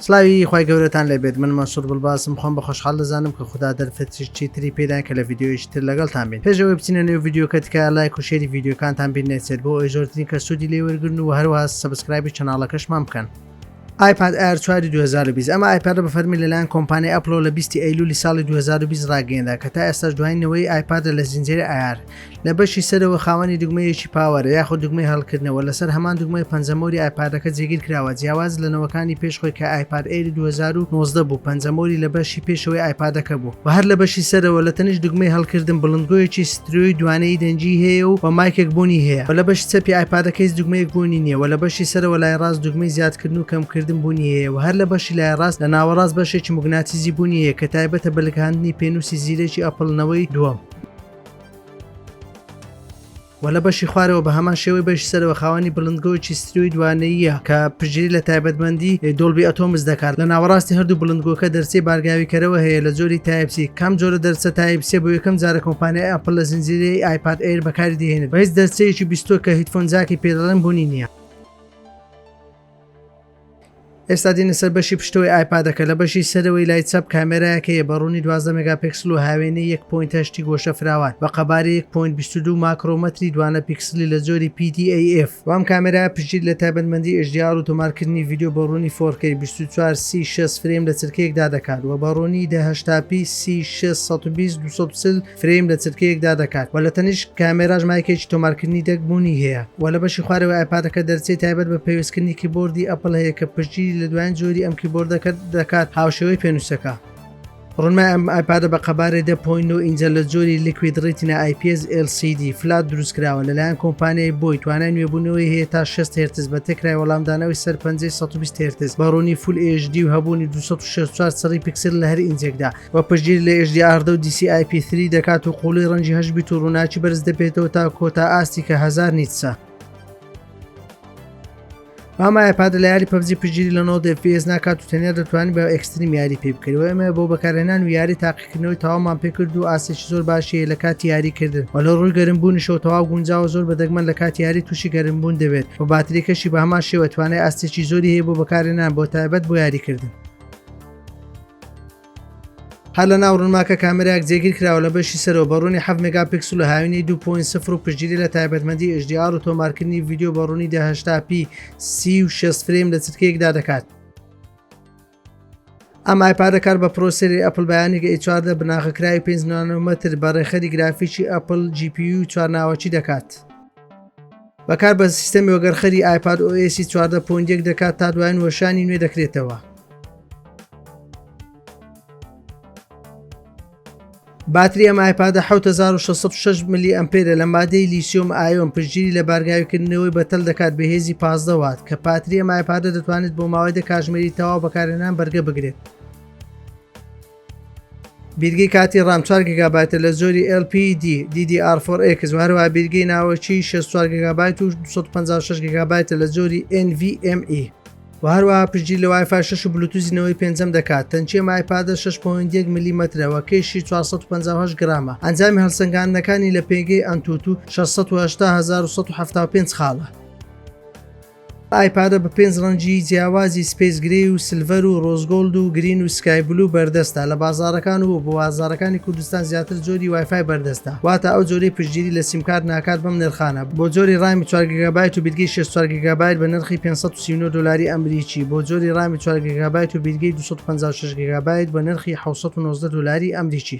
سڵاوی خوای گەورەتان لێبێت من مەنسوور بڵباسم خۆم بە خۆشحاڵ دەزانم کە خودا دەرفەتێکی تری پێدان کە لە ڤیدیۆیەکی تر لەگەڵتان بین پێش ئەوەی بچینە نێو ڤیدیۆکە تکایە لایک و share ی ڤیدیۆکانتان بیر نەچێت بۆ ئەوەی زۆرترین کەس سوودی لێ وەرگرن و هەروەها subscribe ی channel ەکەشمان بکەن. iPad Air چواری 2020 ئەمە ئایپادە بە فەرمی لەلایەن کۆمپانیای ئەپڵەوە لە 20 ئەیلولی ساڵی 2020 ڕاگەیەنرا کە تا ئێستاش دوایین نەوەی ئایپادە لە زنجیرەی Air لە بەشی سەرەوە خاوەنی دوگمەیەکی power ە یاخود دوگمەی هەڵکردنەوە لەسەر هەمان دوگمەی پەنجەمۆری ئایپادەکە جێگیر کراوە جیاواز لە نەوەکانی پێش خۆی کە iPad Air 2019 بوو پەنجەمۆری لە بەشی پێشەوەی ئایپادەکە بوو و هەر لە بەشی سەرەوە لە تەنیشت دوگمەی هەڵکردن بڵندگۆیەکی ستریۆی دوانەیی دەنگی هەیە و و mic ێک بوونی هەیە و لە بەشی چەپی ئایپادەکە هیچ دوگمەیەک بوونی نییە و لە بەشی سەرەوە لای ڕاست دوگمەی زیادکردن و کەمکردن بوونی هەیە و هەر لە بەشی لای ڕاست لە ناوەڕاست بەشێکی موگناتیزی بوونی هەیە کە تایبەتە بە لکاندنی پێنووسی زیرەکی ئەپڵ نەوەی دووەم. و لە بەشی خوارەوە بە هەمان شێوەی بەشی سەرەوە خاوەنی بڵندگۆیەکی ستریۆی دوانەییە کە پشتگیری لە تایبەتمەندی Dolby Atmos دەکات لە ناوەڕاستی هەردوو بڵندگۆکە دەرچەی بارگاویکەرەوە هەیە لە جۆری Type-C کام جۆرە دەرچە Type-C ە بۆ یەکەم جارە کۆمپانیای ئەپڵ لە زنجیرەی iPad Air بەکاری دەهێنێت و هیچ دەرچەیەکی بیستۆ کە headphone jack ی پێدەڵێن بوونی نییە. ئێستا دێینە سەر بەشی پشتەوەی ئایپادەکە لە بەشی سەرەوەی لای چەپ کامێرایەک هەیە بە ڕوونی 12 مێگاپێکسل و هاوێنەی 1.8 گۆشە فراوان بە قەبارەی 1.22 ماکرۆمەتری دوانە پیکسلی لە جۆری PDAF و ئەم کامێرایە پشتگیری لە تایبەتمەندی HDR و تۆمارکردنی ڤیدیۆ بە ڕوونی 4K 24 سی 60 frame لە چرکەیەکدا دەکات و بە ڕوونی 1080p سی 60 120 240 frame لە چرکەیەکدا دەکات و لە تەنیشت کامێراش مایکێکی تۆمارکردنی دەنگ بوونی هەیە و لە بەشی خوارەوەی ئایپادەکە دەرچەی تایبەت بە پەیوەستکردنی کیبۆردی ئەپڵ هەیە کە پشتگیری لە دوایین جۆری ئەم کیبۆردەکە دەکات هاوشێوەی پێنووسەکە. ڕوونمای ئەم ئایپادە بە قەبارەی 10.9 ئینجە لە جۆری Liquid Retina IPS LCD flat دروستکراوە لەلایەن کۆمپانیای بۆی توانای نوێبوونەوەی هەیە تا 60 هێرتز بە تێکرای وەڵامدانەوەی سەر پەنجەی 120 هێرتز بە ڕوونی Full HD و هەبوونی 264 چڕی پیکسل لە هەر ئینجێکدا و پشتگیری لە HDR دە و DCI-P3 دەکات و قوڵی ڕەنگی 8 bit و ڕووناکی بەرز دەبێتەوە تا کۆتا ئاستی کە 1000 nits ە. ئەم ئایپادە لە یاری PUBG پشتگیری لە 90 FPS ناکات و تەنیا دەتوانانی بە extreme یاری پێ بکەیت و ئێمە بۆ بەکارهێنان و یاری تاقیکردنەوەی تەواومان پێکرد و ئاستێکی زۆر باشی هەیە لە کاتی یاریکردن و لە ڕووی گەرمبوونیشەوە تەواو گونجاوە زۆر بە دەگمەن لە کاتی یاری تووشی گەرمبوون دەبێت و باتریکەشی بە هەمان شێوە توانای ئاستێکی زۆری هەیە بۆ بەکارهێنان بۆ تایبەت بۆ یاریکردن. هەر لە ناو ڕوونماکە کامێرایەک جێگیر کراوە لە بەشی سەرەوە بە ڕوونی 7 مێگاپیکسل و هاوینەی 2.0 و پشتگیری لە تایبەتمەندی HDR و تۆمارکردنی ڤیدیۆ بە ڕوونی 1080p 36 frame لە چرکەیەکدا دەکات. ئەم ئایپادە کار بە processor ی ئەپل Bionic A14 بناغەکراوی 5 نانۆمەتر بە ڕێکخەری گرافیکی ئەپل GPU چوار ناوەکی دەکات. بەکار بە سیستەمی وەگەرخەری iPad OS 14.1 دەکات تا دوایین وەشانی نوێ دەکرێتەوە. باتری ئەم ئایپادە 7606 ملی ئەمپێرە لە مادەی lithium ion پشتگیری لە بارگاویکردنەوەی بەتەل دەکات بە هێزی 15 وات کە پاتری ئەم ئایپادە دەتوانێت بۆ ماوەی دە کاژمێری تەواو بەکارهێنان بەرگە بگرێت. بیرگەی کاتی ڕام 4 گیگابایتە لە جۆری LPD DDR4X و هەروەها بیرگەی ناوەکی 64 گیگابایت و 256 گیگابایتە لە جۆری NVMe. و هەروەها پشتگیری لە وایفای 6 و بلوتوزی نەوەی پێنجەم دەکات، تەنکی ئەم ئایپادە 6.1 ملیمەترە و کێشی 458 گرامە، ئەنجامی هەڵسەنگاندنەکانی لە پێگەی AnTuTu 680175 خاڵە. ئایپادە بە پێنج ڕەنگی جیاوازی Space Gray و Silver و Rose Gold و Green و Sky Blue بەردەستە لە بازاڕەکان و بۆ بازاڕەکانی کوردستان زیاتر جۆری وایفای بەردەستە واتە ئەو جۆرەی پشتگیری لە سیمکارت ناکات بەم نرخانە بۆ جۆری ڕامی چوار گیگابایت و بیرگەی 64 گیگابایت بە نرخی 539 دۆلاری ئەمریکی بۆ جۆری ڕامی چوار گیگابایت و بیرگەی 256 گیگابایت بە نرخی 719 دۆلاری ئەمریکی.